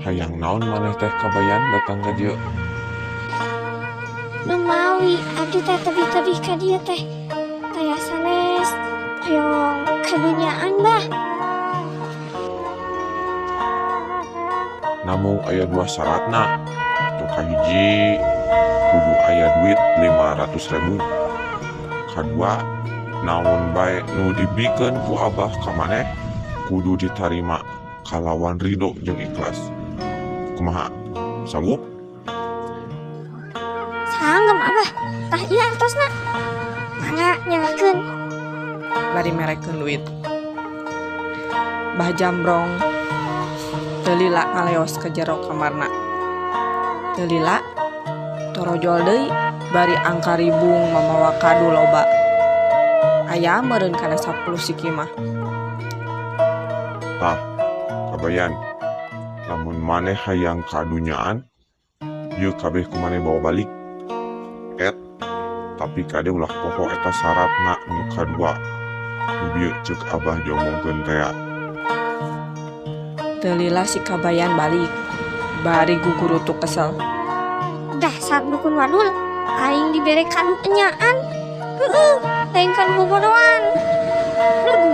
Hayang naon maneh teh, Kabayan, datang ka dieu? Numawi abdi teh tebih-tebih ka dieu teh taya sanes hoyong kadunyaan, Bah. Namung aya dua syaratna. Nu kahiji, kudu aya duit 500 ribu. Kadua, naon bae nu dibikeun ku Abah ka maneh kudu ditarima kalawan ridho jeung ikhlas. Kumaha? Sanggup? Sanggup, Abah. Tah, ieu artosna. Mangga nyalakeun. Bari merekeun duit. Bah Jambrong teu lila ngaleos ka jero kamarna. Teu lila torojol deui bari angkaribung mamawa kadu loba. Aya meureun kana 10 siki mah. Tah, Kabayan. Lamun maneh hayang kadunyaan, ieu kabeh ku maneh bawa balik. Et, tapi kade ulah poho eta syaratna nu kadua. Nu bieu ceuk Abah diomongkeun tea. Teu lila si Kabayan balik bari gugurutuk kesel. Dasar dukun wadul, aing dibere kadu enyaan. Heueuh, lain kadu bobodoan. Legu.